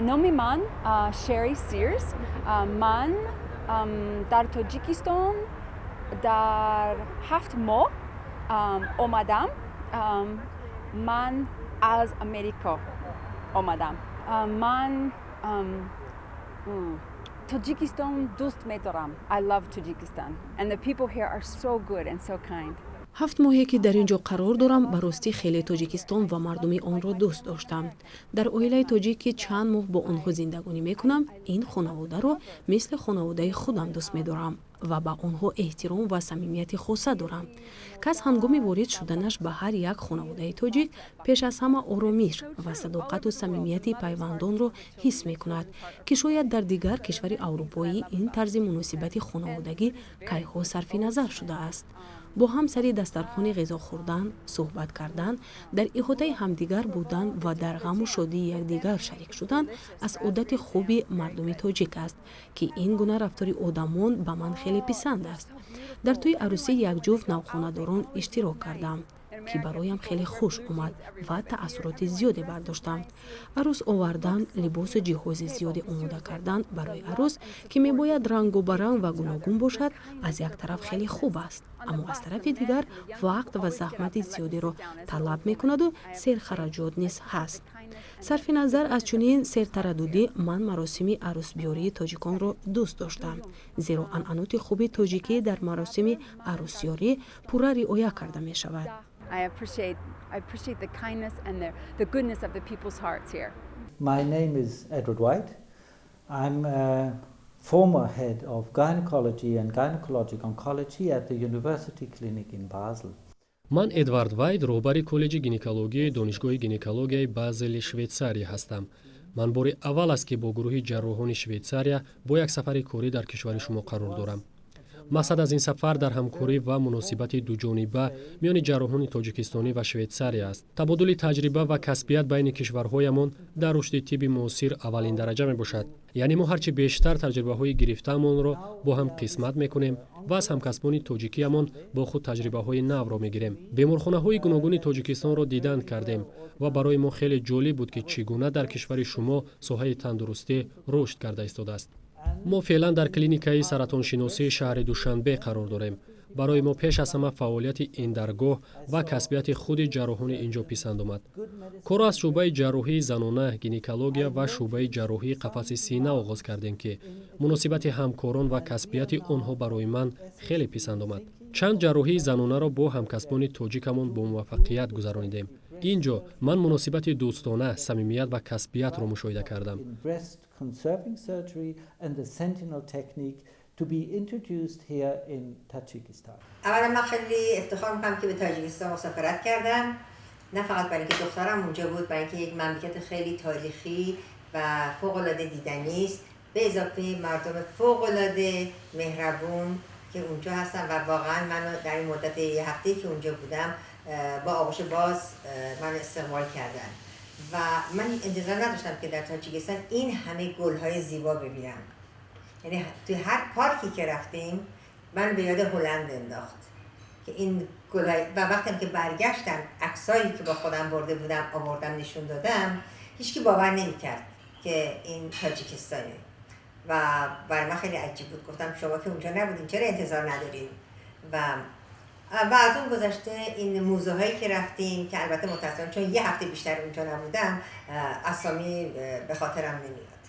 Номи ман Шери Сирс. Ман дар Тоҷикистон дар 7 моҳ омадам. Ман аз Америко омадам. Ман Тоҷикистон дӯст медорам. I love Tajikistan and the people here are so good and so kind. 7 моҳе ки дар ин ҷо қарор дорам, ба ростӣ хеле Тоҷикистон ва мардуми онро дӯст доштам. Дар оилаи тоҷик, ки чанд моҳ бо онҳо зиндагонӣ мекунам, ин хонаводаро мисли хонаводаи худам дӯст медорам ва ба онҳо эҳтиром ва самимияти хоса дорам. Кас ҳангоми ворид шуданаш ба ҳар як хонаводаи тоҷик пеш аз ҳама оромиш ва садоқату самимияти пайвандонро ҳис мекунад, ки шояд дар дигар кишвари аврупоӣ ин тарзи муносибати хонаводагӣ кайҳо сарфи назар шудааст. Бо ҳам сари дастархони ғизо хӯрдан, суҳбат кардан, дар иҳотаи ҳамдигар будан ва дар ғаму шодии якдигар шарик шудан аз одати хуби мардуми тоҷик аст, ки ин гуна рафтори одамон ба ман хеле писанд аст. Дар тӯи арӯсии як ҷуфт навхонадорон иштирок кардам, ки бароям хеле хуш омад ва таассуроти зиёде бардоштам. Арӯс овардан, либосу ҷиҳози зиёде омода кардан барои арӯс, ки мебояд рангу баранг ва гуногун бошад, аз як тараф хеле хуб аст, аммо аз тарафи дигар вақт ва заҳмати зиёдеро талаб мекунаду серхараҷот низ ҳаст. Сарфи назар аз чунин сертараддудӣ, ман маросими арӯсбиёрии тоҷиконро дӯст доштам, зеро анъаноти хуби тоҷикӣ дар маросими арӯсёрӣ пурра риоя карда мешавад. I appreciate the kindness and the goodness of the people's hearts here. My name is Edward White. I'm a former head of gynecology and gynecologic oncology at the University Clinic in Basel. Ман Эдвард Вайт, роҳбари коллеҷи гинекологияи Донишгоҳи гинекологияи Базели Швейтсария ҳастам. Ман бори аввал аст, ки бо гурӯҳи ҷарроҳони Швейтсария бо як сафари корӣ дар кишвари шумо қарор дорам. Мақсад аз ин сафар дар ҳамкорӣ ва муносибати дуҷониба миёни ҷарроҳони тоҷикистонӣ ва Швейтсария аст. Табодули таҷриба ва касбият байни кишварҳоямон дар рушди тибби муосир аввалин дараҷа мебошад. Яъне мо ҳарчи бештар таҷрибаҳои гирифтаамонро бо ҳам қисмат мекунем ва аз ҳамкасбони тоҷикиямон бо худ таҷрибаҳои навро мегирем. Беморхонаҳои гуногуни Тоҷикистонро дидан кардем ва барои мо хеле ҷолиб буд, ки чӣ гуна дар кишвари шумо соҳаи тандурустӣ рушд карда истодааст. Мо феълан дар клиникаи саратоншиносии шаҳри Душанбе қарор дорем. Барои мо пеш аз ҳама фаъолияти ин даргоҳ ва касбияти худи ҷарроҳони ин ҷо писанд омад. Корро аз шӯъбаи ҷарроҳии занона, гинекология ва шӯъбаи ҷарроҳии қафаси сина оғоз кардем, ки муносибати ҳамкорон ва касбияти онҳо барои ман хеле писанд омад. Чанд ҷарроҳии занонаро бо ҳамкасбони тоҷикамон бо муваффақият гузаронидем. Ин ҷо ман муносибати дӯстона, самимият ва касбиятро мушоҳида кардам. Conserving surgery and the sentinel technique to be introduced here in Tajikistan. اولا من خیلی افتخار میکنم که به تاجیکستان مسافرت کردم، نه فقط برای اینکه دخترم اونجا بود، برای اینکه یک مملکت خیلی تاریخی و فوق العاده دیدنی است، به اضافه مردم فوق العاده مهربون که اونجا هستن و واقعا منو در این مدت یه هفته که اونجا بودم با آغوش باز من استقبال کردن و من انتظار نداشتم که در تاجیکستان این همه گلهای زیبا ببینم. یعنی توی هر پارکی که رفتیم من به یاد هلند انداخت که این گلهای و وقتی که برگشتم، عکسایی که با خودم برده بودم آوردم نشون دادم، هیچکی باور نمیکرد که این تاجیکستانه و برای من خیلی عجیب بود. گفتم شما که اونجا نبودین، چرا انتظار ندارین؟ و از اون گذشته این موزه هایی که رفتیم که البته متاسفانه چون یه هفته بیشتر اونجا نبودم، اسامی به خاطرم نمیاد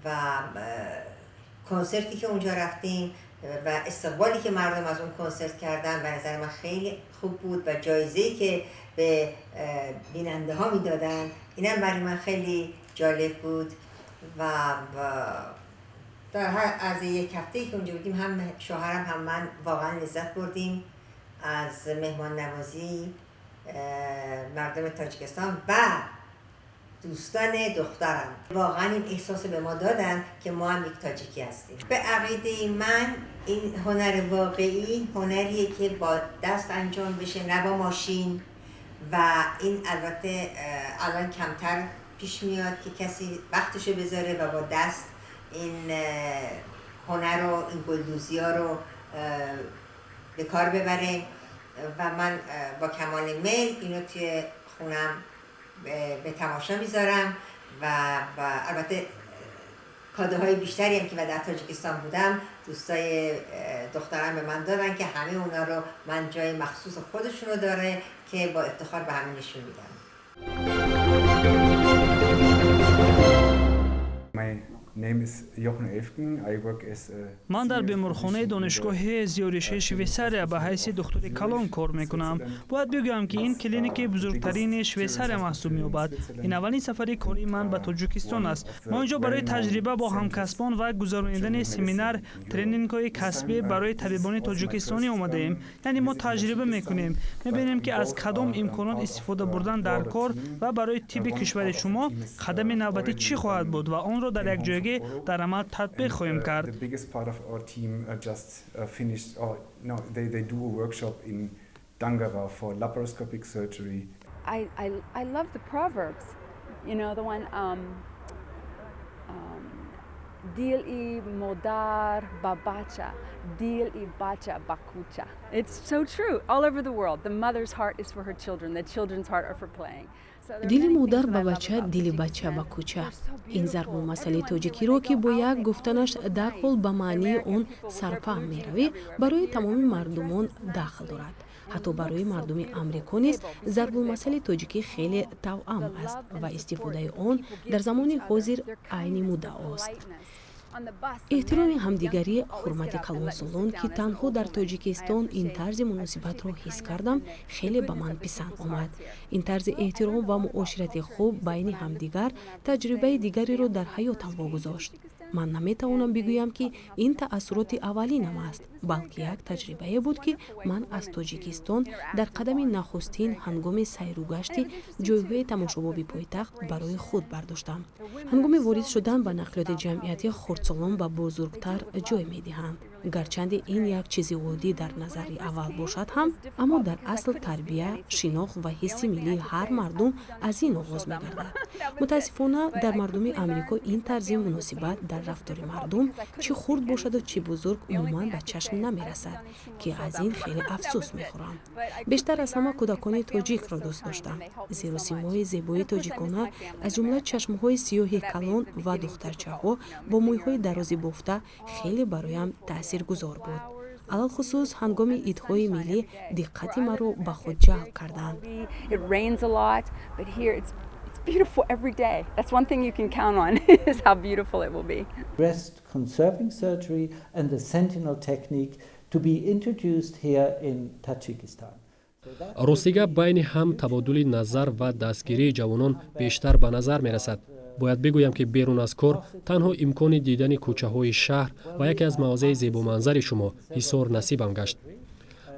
و کنسرتی که اونجا رفتیم و استقبالی که مردم از اون کنسرت کردن به نظر من خیلی خوب بود و جایزه‌ای که به بیننده ها میدادن، اینم برای من خیلی جالب بود. و در هر از یک هفته که اونجا بودیم، هم شوهرم هم من واقعا لذت بردیم از مهمان نوازی مردم تاجیکستان و دوستان دخترم. واقعا این احساس به ما دادن که ما هم یک تاجیکی هستیم. به عقیده من این هنر واقعی هنریه که با دست انجام بشه، نه با ماشین و این البته الان کمتر پیش میاد که کسی وقتشو بذاره و با دست این هنر رو، این گلدوزی ها رو به کار ببره و من با کمال میل اینو توی خونم به تماشا میذارم. و البته کادوهای بیشتری هم که در تاجیکستان بودم، دوستای دخترم به من دادن که همه اونا رو من جای مخصوص خودشونو داره که با افتخار به همه نشون میدم. My name is Jochen Elfgen. I work as a Ман дар беморхонаи донишгоҳи Зюрихи Швейсария ба ҳайси духтури калон кор мекунам. Бояд бигӯям, ки ин клиники бузургтарини Швейсария маҳсуб меёбад. Ин аввалин сафари кории ман ба Тоҷикистон аст. Мо инҷо барои таҷриба бо ҳамкасбон ва гузаронидани семинар тренингҳои касбӣ барои табибони тоҷикистонӣ омадаем. Яъне мо таҷриба мекунем, мебинем, ки аз кадом имконот истифода бурдан дар кор ва барои тибби кишвари шумо қадами навбатӣ чӣ хоҳад буд ва онро дар якҷоягӣ дар амал татбиқ хоҳем кард. The biggest part of our team just finished, or no, they do a workshop in Dangara for laparoscopic surgery. I love the proverbs. The one, "Дили модар ба бача, дили бача ба кӯча." It's so true all over the world. The mother's heart is for her children, the children's heart are for playing. Дили модар ба бача, дили бача ба кӯча. Ин зарбулмасали тоҷикиро, ки бо як гуфтанаш дарҳол ба маънии он сарфаҳм меравӣ, барои тамоми мардумон дахл дорад. Ҳатто барои мардуми Амрико низ зарбулмасали тоҷикӣ хеле тавъам аст ва истифодаи он дар замони ҳозир айни муддаост. Эҳтироми ҳамдигарӣ, ҳурмати калонсолон, ки танҳо дар Тоҷикистон ин тарзи муносибатро ҳис кардам, хеле ба ман писанд омад. Ин тарзи эҳтиром ва муоширати хуб байни ҳамдигар таҷрибаи дигареро дар ҳаётам вогузошт. Ман наметавонам бигӯям, ки ин таассуроти аввалинам аст, балки як таҷрибае буд, ки ман аз Тоҷикистон дар қадами нахустин ҳангоми сайру гашти ҷойҳои тамошобоби пойтахт барои худ бардоштам. Ҳангоми ворид шудан ба нақлиёти ҷамъиятӣ хурдсолон ба бузургтар ҷой медиҳанд. Гарчанде ин як чизи оддӣ дар назари аввал бошад ҳам, аммо дар асл тарбия, шинохт ва ҳисси миллии ҳар мардум аз ин оғоз мегардад. Мутаассифона, дар мардуми Амрико ин тарзи муносибат дар рафтори мардум, чӣ хурд бошаду чӣ бузург, умуман ба чашм намерасад, ки аз ин хеле афсӯс мехӯрам. Бештар аз ҳама кӯдакони тоҷикро дӯст доштам, зеро симои зебои тоҷикона, аз ҷумла чашмҳои сиёҳи калон ва духтарчаҳо бо мӯйҳои дарози бофта, хеле бароям таъсиргузор буд. Алалхусус ҳангоми идҳои миллӣ диққати маро ба худ ҷалб карданд. Beautiful every day. That's one thing you can count on, is how beautiful it will be. Breast conserving surgery and the sentinel technique to be introduced here in Tajikistan. Рости гап, байни ҳам табодули назар ва дастгирии ҷавонон бештар ба назар мерасад. Бояд бигӯям, ки берун аз кор танҳо имкони дидани кӯчаҳои шаҳр ва яке аз мавзеи зебоманзари шумо, Ҳисор, насибам гашт.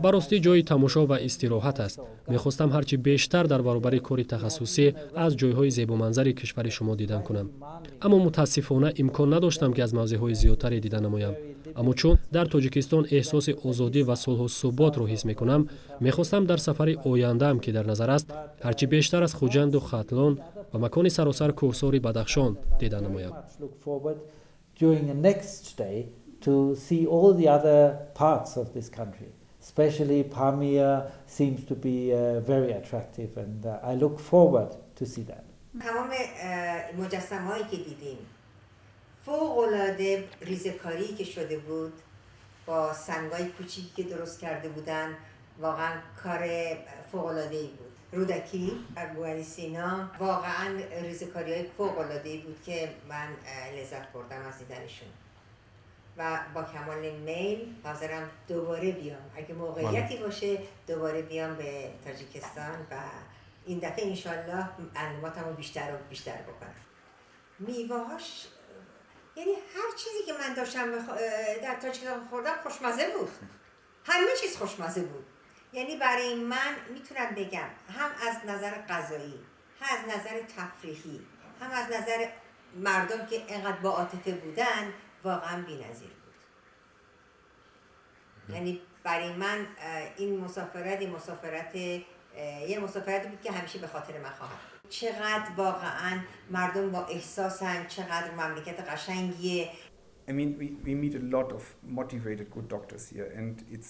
Ба ростӣ, ҷои тамошо ва истироҳат аст. Мехостам ҳарчи бештар дар баробари кори тахассусӣ аз ҷойҳои зебоманзари кишвари шумо дидан кунам, аммо мутаассифона имкон надоштам, ки аз мавзеъҳои зиёдтаре дида намоям. Аммо чун дар Тоҷикистон эҳсоси озодӣ ва сулҳу суботро ҳис мекунам, мехостам дар сафари ояндаам, ки дар назар аст, ҳарчи бештар аз Хуҷанду Хатлон ва макони саросар кӯҳсори Бадахшон дида намоям. During the next day to see all the other parts of this country. Especially Pamir seems to be very attractive, and I look forward to see that. تمام مجسمه هایی که دیدیم، فوق العاده ریزکاری که شده بود با سنگای کوچیکی که درست کرده بودن، واقعا کار فوق العاده ای بود. رودکی، ابوعلی سینا، واقعا ریزکاری های فوق العاده ای بود که من لذت بردم از دیدنشون و با کمال میل حاضرم دوباره بیام. اگه موقعیتی باشه، دوباره بیام به تاجیکستان و این دفعه انشالله معلوماتم رو بیشتر و بیشتر بکنم. میوه‌هاش، یعنی هر چیزی که من داشتم در تاجیکستان خوردم خوشمزه بود. همه چیز خوشمزه بود. یعنی برای من میتونم بگم هم از نظر غذایی، هم از نظر تفریحی، هم از نظر مردم که انقدر با عاطفه بودن، واقعا بی‌نظیر بود. یعنی برای من این مسافرت یه مسافرت بود که همیشه به خاطر من خواهد بود. چقدر واقعا مردم با احساسن، چقدر مملکت قشنگیه. I mean, we meet a lot of motivated good doctors here, and it's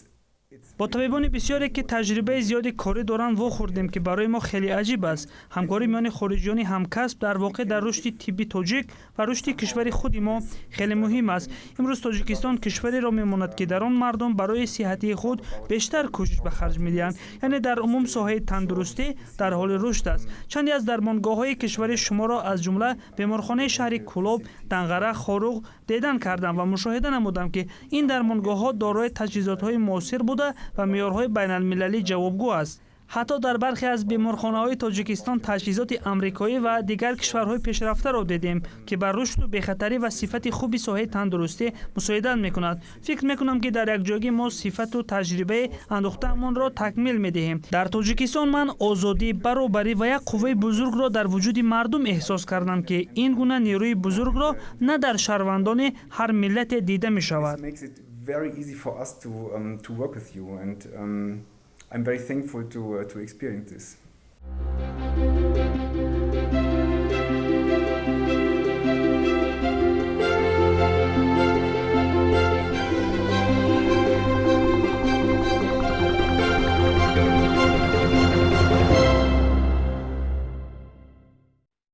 Бо табибони бисёре, ки таҷрибаи зиёди корӣ доранд, вохӯрдем, ки барои мо хеле аҷиб аст. Ҳамкорӣ миёни хориҷиёни ҳамкасб дар воқеъ дар рушди тибби тоҷик ва рушди кишвари худи мо хеле муҳим аст. Имрӯз Тоҷикистон кишвареро мемонад, ки дар он мардум барои сиҳатии худ бештар кӯшиш ба харҷ медиҳанд, яъне дар умум соҳаи тандурустӣ дар ҳоли рушд аст. Чанде аз дармонгоҳҳои кишвари шуморо, аз ҷумла беморхонаи шаҳри Кӯлоб, Данғара, Хоруғ дидан кардам ва мушоҳида намудам, ки ин дармонгоҳҳо дорои таҷҳизотҳои муосир буда ва меъёрҳои байналмилалӣ ҷавобгӯ аст. Ҳатто дар бархе аз беморхонаҳои Тоҷикистон таҷҳизоти амрикоӣ ва дигар кишварҳои пешрафтаро дидем, ки бар рушду бехатарӣ ва сифати хуби соҳаи тандурустӣ мусоидат мекунад. Фикр мекунам, ки дар якҷоягӣ мо сифату таҷрибаи андӯхтаамонро такмил медиҳем. Дар Тоҷикистон ман озодӣ, баробарӣ ва як қувваи бузургро дар вуҷуди мардум эҳсос кардам, ки ин гуна нерӯи бузургро на дар шаҳрвандони ҳар миллате дида мешавад. Very easy for us to work with you, and I'm very thankful to experience this.